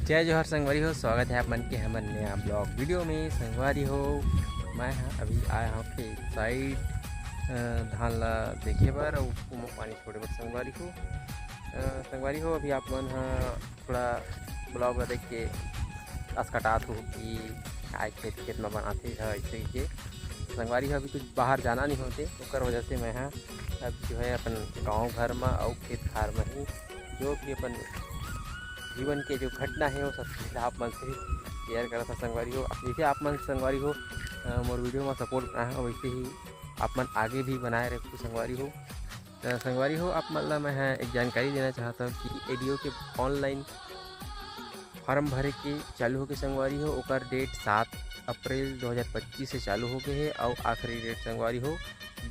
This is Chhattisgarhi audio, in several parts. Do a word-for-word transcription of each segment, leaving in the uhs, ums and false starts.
जय जोहार संगवारी हो, स्वागत है आप मन के हमर नया ब्लॉग वीडियो में। संगवारी हो, मैं ह अभी आया हूँ खेत साइड, अ, धान ला देखे बर, अउ ओमा पानी छोड़े बर। संगवारी हो, अ, संगवारी हो, अभी आप मन ह थोड़ा ब्लॉग ला देख के असकटात हो कि आए खेत, खेत में बनाते ह ऐसे ही के। संगवारी हो, अभी कुछ बाहर जाना नहीं होते, ओकर वजह से मैं ह अब जो है अपन गांव घर में अउ खेत खार में ही जो भी अपन जीवन के जो घटना है, वो सब चीज़ आप मन से शेयर करत हँव संगवारी हो। जैसे आप मन संगवारी हो, अ, मोर वीडियो में सपोर्ट बनाए हो, वैसे ही आप मन आगे भी बनाए रखो संगवारी हो। तो संगवारी हो, आप मन ला मैं ह एक जानकारी देना चाहत हँव कि एडीओ के ऑनलाइन फॉर्म भरे के चालू होके संगवारी हो, ओकर डेट सात अप्रैल दो हज़ार पच्चीस से चालू होके हे, अउ आखिरी डेट संगवारी हो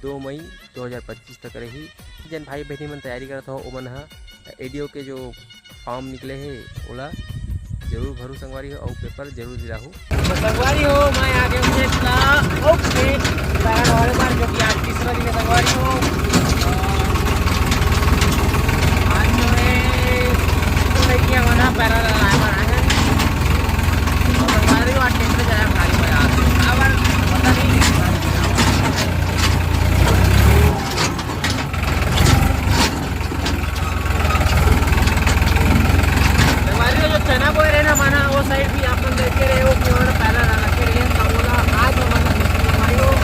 दो मई दो हज़ार पच्चीस तक रही। जन भाई बहनी मन तैयारी करत हो, ओमन ह एडीओ के जो फॉर्म निकले हे, ओला जरूर भरू संगवारी हो, अउ पेपर जरूर दिलाहू। तो संगवारी हो, मैं आ गया हूँ खेत ला। ओके, पैरा वाले बार जो कि आज तीसरा दिन है संगवारी हो। आज जो है, तो लड़कियाँ बना पैरा लगाए बर आए हैं। और संगवारी हो, आज टेम्परेचर है भारी बजा। अब पता नहीं। संगवारी हो, जो चना बोए रहे ना माना, वो साइड भी आप मन देखे रहे हो कि ओला पैरा लगा के रहे, तो ओला आज हमन ला देखे संगवारी हो।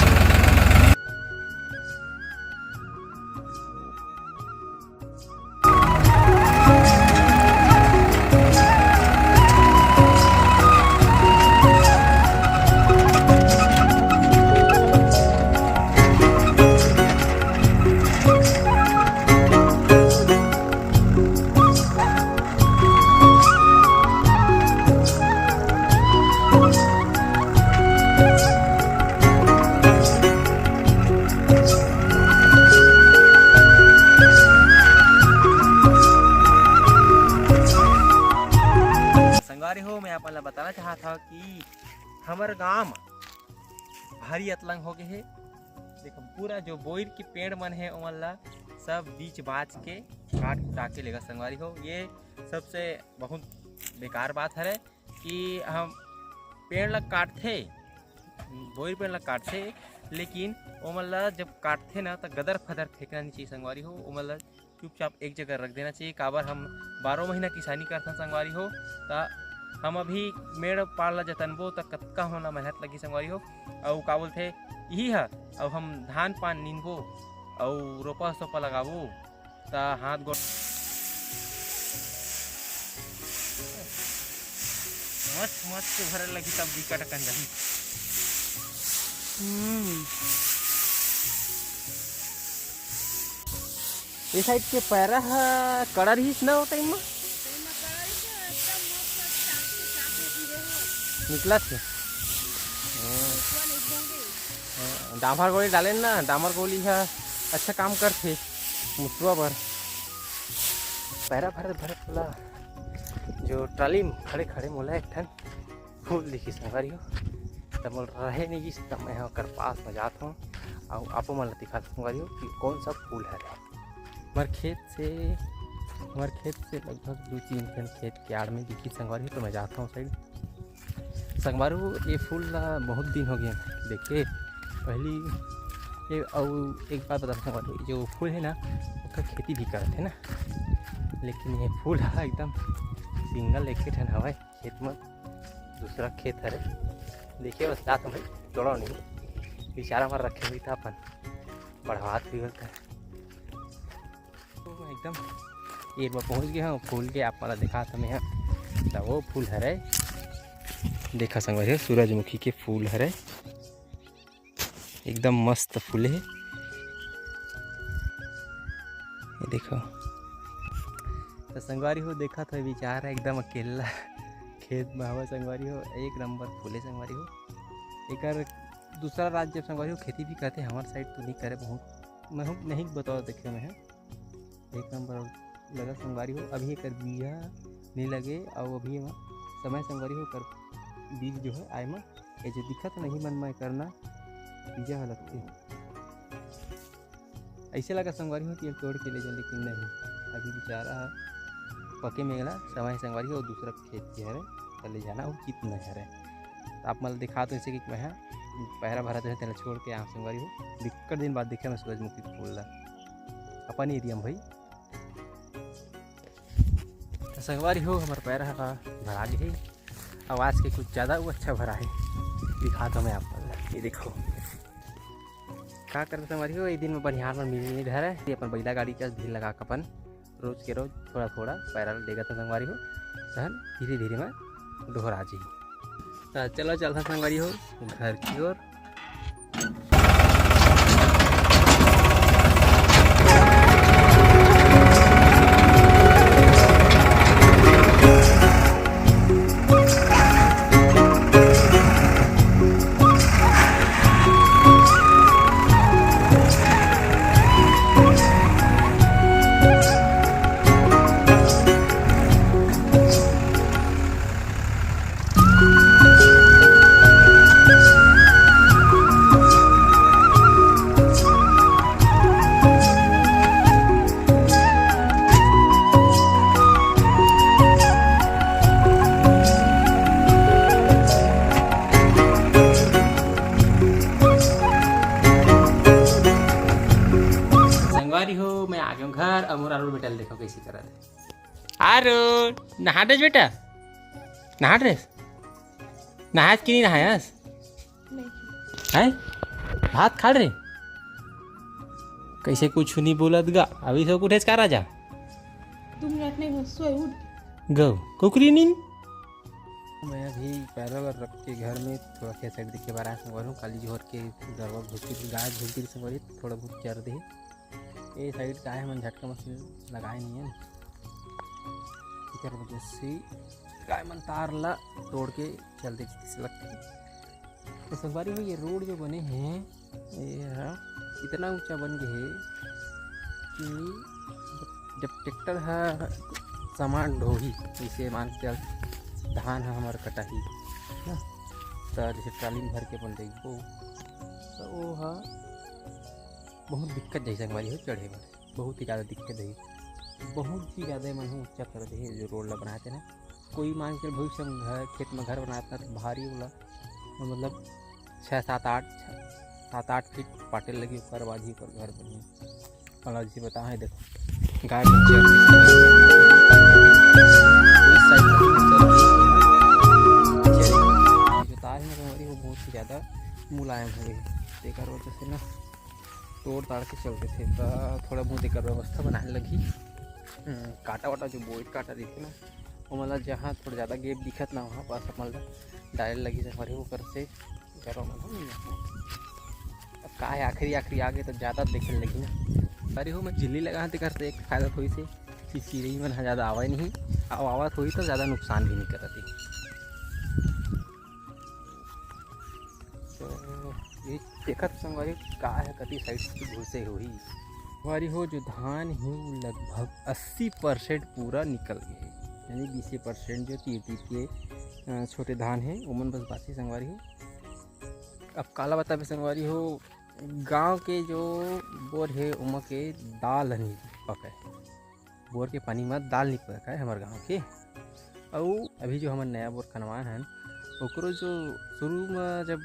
संगवारी हो, मैं आप मन ला बताना चाहत हँव कि हमर गांव म भारी अतलंग हो गए हे। देखो, पूरा जो बोइर के पेड़ मन हे, ओमन ला सब बीच बाच के काट कुटा के लेगा संगवारी हो। ये सबसे बहुत बेकार बात हरे कि हम पेड़ ला काटथे, बोइर पेड़ ला काटथे, लेकिन ओमन ला जब काटथे ना, त गदर फदर फेंकना नहीं चाहिए संगवारी हो। ओमन ला चुपचाप एक जगह रख देना चाहिए। काबर हम बारह महीना किसानी करथन संगवारी हो, त हम अभी मेड़ पार ला जतनबो त कतका हमन ला मेहनत लगही संगवारी हो। अउ का बोलथे, इही ह, अब हम धान पान नींदबो अउ रोपा सोपा लगाबो, त हाथ गोड़ मस्त मस्त भरे लगही, तब बिकट अकन जाही। हम्म। ये साइड के पैरा ह कड़ा रहिस ना ओ टाइम म? निकलत हे। हाँ। हाँ, डामर गोली डालेन ना, डामर गोली ह अच्छा काम करथे मुसवा बर। पैरा भरत भरत ला जो ट्राली म खड़े खड़े मोला एक ठन फूल दिखिस संगवारी हो, त मोला रहे नइ गिस, त मैं ह ओकर पास म जात हँव अउ आपो मन ल दिखात हँव संगवारी हो कि कौन सा फूल हरे। हमर खेत से, हमर खेत से लगभग दू तीन ठन खेत के आड़ में दिखिस संगवारी हो, त मैं जात हँव साइड। संगवारी हो, ये फूल ला बहुत दिन हो गए देखे। पहली ये, अउ एक बात बता संगवारी हो, जो फूल है ना, ओकर खेती भी करत है ना, लेकिन ये फूल ह एकदम सिंगल एक ठन हवय। खेत म दूसरा खेत हरे, देखे बस जात हँव भाई, तोड़ो नहीं, बिचारा मन रखे हुई था अपन बढ़वात भी बोलता है। तो मैं एकदम एर में पहुँच गया हूँ, फूल के आप मन ला दिखात हँव मैं ह। त वो फूल हरे, देखा संगवारी हो, सूरजमुखी के फूल हरे। एकदम मस्त फूले हे, ये देखो। त संगवारी हो, देखत हो, बिचारा एकदम अकेल्ला खेत में हवय संगवारी हो, एक नंबर फूले संगवारी हो। एकर दूसरा राज्य संगवारी हो खेती भी करथे, हमर साइड तो नहीं करे बहुत, मैं हूँ नहीं बताओ देखे मैं ह। एक नंबर लगा संगवारी हो, अभी एकर बीजा नहीं लगे, अउ अभी एमा समय संगवारी हो, एकर बीज जो है आए मा, ये जो दिखत नहीं मन में करना बीजा ह लगथे। ऐसे लगा संगवारी हो कि अब तोड़ के ले जाओ, लेकिन नहीं, अभी बिचारा ह पके मेघ ला समय हे संगवारी हो, दूसरा खेत के हरे, त ले जाना उचित नहीं हरे। त आप मन ल दिखात हों जैसे कि मैं ह पैरा भरत रहे, तेला छोड़ के आए संगवारी हो। बिक्कट दिन बाद देखे मैं सूरजमुखी के फूल ला अपन एरिया में भाई। त संगवारी हो, हमर पैरा ह भरा गे हे। आवाज के कुछ ज्यादा वो अच्छा भरा हे, दिखात हों मैं आप मन ल। ये देखो, का करत संगवारी हो, एक दिन में बनिहार मन मिल नहीं धरे, ये अपन बैला गाड़ी के भीड़ लगा के अपन रोज के रोज थोड़ा थोड़ा पैरा ल लेगत हों संगवारी हो, तहन धीरे धीरे में डोहरा जी। त चलो चलथन संगवारी हो घर की ओर। संगवारी हो, मैं आ गेंव घर। अब मोर आलू बेटा ल देखो कइसे करत हे। आरो, नहा ड्रेस बेटा, नहा ड्रेस, नहायस कि नहीं नहायस? नहीं। हैं? भात खा रे? कइसे कुछ नहीं बोलत गा? अभी से उठेस का राजा? दो मिनट नहीं हो, सोए उठ। गौ, कुकरी नींद। मैं अभी पैरा बर रख के घर में थोड़ा खेत साइड देखे बर आए संगवारी हो। काली जोहर के गरवा घुस के गाय घुस के संगवारी थोड़ा बहुत चर दे। ए साइड गाय मन झटका मशीन लगाए नहीं है, इकर वजह से गाय मन तार ला तोड़ के चल दे किस लगथे। तो संगवारी हो, ये रोड जो बने हे, ये ह इतना ऊंचा बन गए हे कि जब, जब ट्रैक्टर ह सामान ढोही, जैसे मान के चल धान ह हमर कटाही ना, तो जैसे ट्राली में भर के अपन देखबो तो वो ह बहुत दिक्कत जैसे संगवारी हो चढ़े बर, बहुत ही ज़्यादा दिक्कत है, बहुत ही ज़्यादा मन ऊंचा कर दे जो रोड ला बनाते ना। कोई मान के भविष्य में घर, खेत में घर बनाता तो भारी वाला, मतलब छः सात आठ, सात आठ फीट पाटे लगी, ओकर बाद ही ओकर घर बनी। मतलब जी बता है, देखो गाय के चर, कोई साइड में चर, जो तार है ना वो बहुत ही ज़्यादा मुलायम है, तेकर वजह से ना तोड़ ताड़ के चल देथे, त थोड़ा बहुत एकर व्यवस्था बनाए लगही। हम्म, कांटा वाटा जो बोइट कांटा दिखे ना, ओमन ला जहाँ थोड़ा ज़्यादा gap दिखत ना, वहाँ पास अपन ला डाले लगही संगवारी हो, ओकर से गरवा मन ह नहीं आता। अब का है, आखिरी आखिरी आगे तो ज़्यादा देखे लगही ना। अरे हो, मैं झिल्ली लगा तेकर से एक फायदा होइस हे कि चिरई मन ह ज़्यादा आवय नहीं, अउ आवत होही तो ज़्यादा नुकसान भी नहीं करत हे। तो ये देखत संगवारी का है, कति साइड से घुसे होही। संगवारी हो, जो धान हे वो लगभग अस्सी परसेंट पूरा निकल गए हे, यानी बीसे परसेंट जो तीर तीर के, अ, छोटे धान हे ओमन बस बाची संगवारी हो। अब काला बताबे संगवारी हो, गांव के जो बोर हे ओमा के दाल ह नहीं पके। बोर के पानी म दाल नहीं पकाए हमर गांव के। अउ अभी जो हमन नया बोर खनवाए हन, ओकरो जो शुरू म जब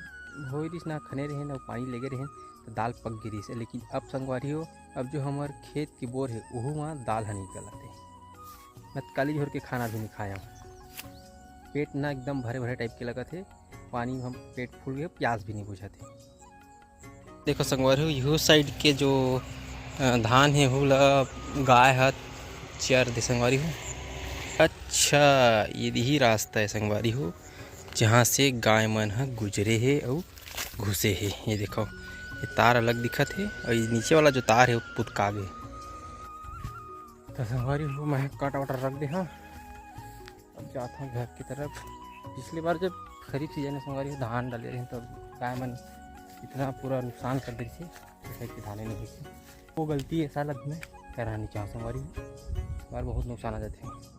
होए रिहिस ना, खने रहेन अउ पानी लेगे रहेन, तो दाल पक गे रिहिस। लेकिन अब संगवारी हो, अब जो हमर खेत के बोर हे, ओहू म दाल ह निकलत हे। मैं त काली झोर के खाना भी नहीं खाया, पेट ना एकदम भरे भरे टाइप के लगत हे, पानी में हम पेट फूल गए, प्यास भी नहीं बुझत हे। देखो संगवारी हो, इहो साइड के जो, अ, धान हे, ओहू ला गाय ह चर दे संगवारी हो। अच्छा, ये दिही रास्ता है संगवारी हो, जहाँ से गाय मन ह गुजरे हे अउ घुसे हे। ये देखो, ये तार अलग दिखत हे अउ ये नीचे वाला जो तार हे, वो पुतका गे। तो संगवारी हो, मैं काटा वाटा रख दे हाँ। अब जात हूँ घर की तरफ। पिछली बार जब खरीफ सीजन में संगवारी हो धान डाले रहे तो गाय मन इतना पूरा नुकसान कर देथे, जैसे कि धाने नहीं होइसे। वो गलती ऐसा लग मैं करना नहीं चाहूँ संगवारी हो, बार बहुत नुकसान आ जाते हैं।